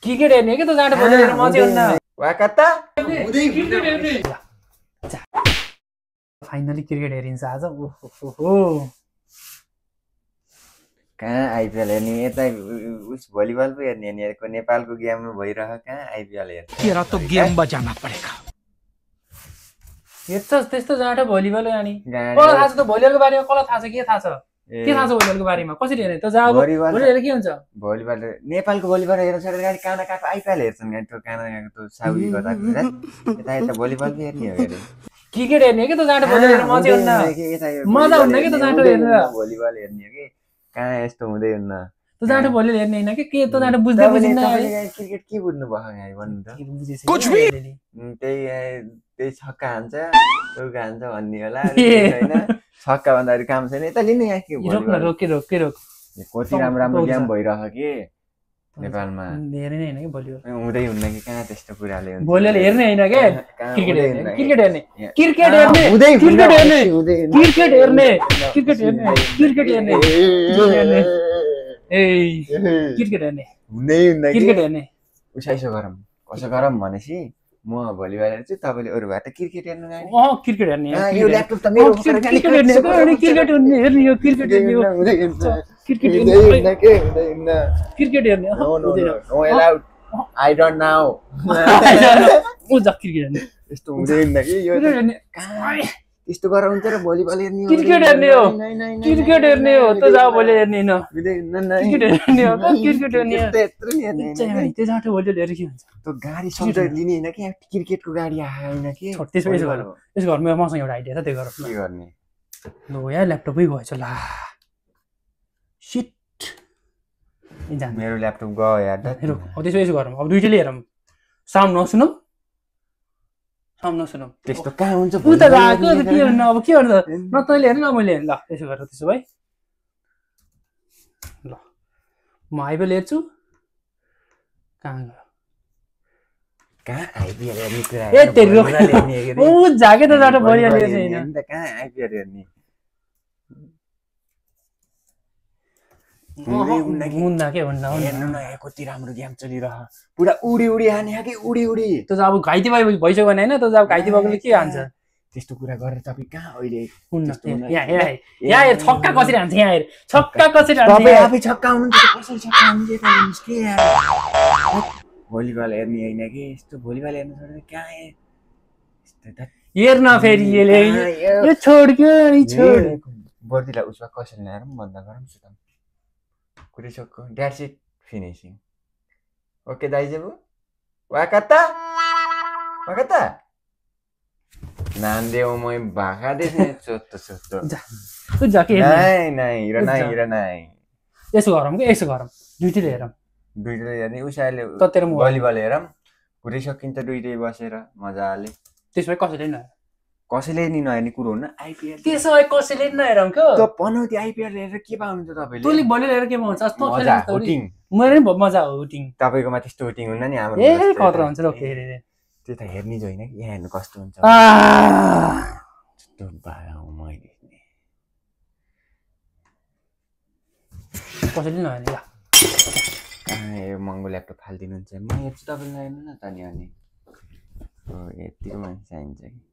cricket हेर्ने के त जाँड भोलि हेर्न म चाहिँ हुन्न वाकता फाइनली क्रिकेट हेरिन्छ आज ओहो कहाँ आइपिएल हेर्ने यता उस भलिबल पो हेर्ने यहाँको नेपालको गेममा भइरह कहाँ आइपिएल हेर्ने तेरा तो गेम बजाना पड़ेगा हेर्छस् त्यस्तो जाँड भलिबल अनि कसलाई थाहा छ त भलिबलको बारेमा कसलाई थाहा छ के थाहा छ भलिबलको बारेमा कसरी हेर्ने त जा भोलि हेरेर के हुन्छ भलिबल नेपालको भलिबल हेर्न छोडेर गाडी काना काको आइपिएल हेर्छन् गाडी त्यो काना काको त्यो साउदी गर्दा यता यता भलिबल पो हेर्ने हो अरे क्रिकेट हेर्ने के त जाँड भोलि हेर्न म चाहिँ हुन्न मजा हुन्न के त जाँड हेर्न भलिबल हेर्ने हो कि कहाँ यस्तो हुँदै हुन्न त जाँड भोलि हेर्ने हैन के त जाँड बुझ्दै बुझिन्न क्रिकेट के बुझ्नु भयो गाडी भन्नु त कुछ भी त्यही छक्का हान्छ चौका हान्छ भन्ने होला हैन छक्का भन्दाखेरि काम छैन यता लिनु यहाँ के रोक कति राम्रो राम्रो गेम भइरह के नेपालमा हेर्ने हैन के भोलि हुँदै हुन्न कि कहाँ त्यस्तो कुराले हुन्छ भोलि हेर्ने हैन के क्रिकेट हेर्ने उसो गरौँ कसो गरौँ भनेपछि म भलिबल हेर्छु तपाईले अरु भए त क्रिकेट हेर्नु गाडी क्रिकेट हेर्ने यो ल्यापटप त मेरो क्रिकेट हेर्ने no allowed I don't know यस्तो हुँदैन कि यो यस्तो गरेर हुन्छ र भलिबल हेर्ने क्रिकेट हेर्ने हो त जा भोलि हेर्ने न क्रिकेट हेर्ने हो क्रिकेट हेर्ने त्यो जाँटो भोलि हेरेर के हुन्छ त्यो गाडी शब्द लिने हैन कि क्रिकेटको गाडी आएन कि त्यसो गरौँ त्यसो घरमा मसँग एउटा आइडिया छ त्यो गरौँ के गर्ने ल यहाँ ल्यापटपै गएछ ल शिट मेरो ल्यापटप गयो यार त्यसो गरौँ अब दुईटैले हेरौँ साउन्ड नसुनौ त्यस्तो कहाँ हुन्छ उता गएको त के भन्नु अब के गर्नु न तैँले हेर्नु न मैले हेर्नु ल त्यसो गरेर त्यसो भए ल म आइपिएल हेर्छु कहाँ आइपिएल हेर्ने कुरा ए तेरो ओ जागे त जाटो भरि हेर्ने हैन कहाँ आइपिएल हेर्ने मुन्ना के भन्नु हेर्नु न कति राम्रो गेम चलिरह पुरा उडी हाने कि उडी त अब घाइते भइसक्यो भने हैन त अब घाइते भएकोले के हान्छ त्यस्तो कुरा गरेर तपाई कहाँ अहिले यहाँ हेर छक्का कसरी हान्छ यहाँ हेर छक्का कसरी हान्छ तपाई आफै छक्का हुनुहुन्छ कसरी छक्का हुनुहुन्छ के यार भलिबल हेर्ने हैन कि यस्तो भलिबल हेर्न छोडेर कहाँ हेर्न फेरि यसले यो छोड्क्यो नि छोड बर्दिला उसमा कसरी ल्याएर भन्दा गरौँ सुत कुरिसक्यो द्याट्स इट फिनिशिङ ओके दाइजेबु वाकता नान्देऊ म भाका देख्ने चोत्तो नाइ यसो गरौँ कि यसो गरौँ दुईटैले हेरौँ हेर्ने उसैले भलिबल हेरौँ कुरै सकिन्छ दुईटै बसेर मजाले त्यसमै कसैले नि नहेर्ने कुरो हुन्न आइपिएल त्यसो भए कसैले नि नहेरौँ के त पनौती आइपिएल हेरेर के पाउनुहुन्छ तपाईले तँले भलिबल हेरेर के पाउँछ मेरो नि मजा हो हुटिङ तपाईकोमा त्यस्तो हुटिङ हुन्न नि हाम्रो ए खतरा हुन्छ रोके हेरेर त्यो त हेर्ने जो हैन कि यहाँ हेर्नु कस्तो हुन्छ कसैले नहेर्ने ल यो महँगो ल्यापटप फालिदिनुहुन्छ म हेर्छु तपाईले हेर्नु न त नि अनि यतिको मान्छे चाहिन्छ कि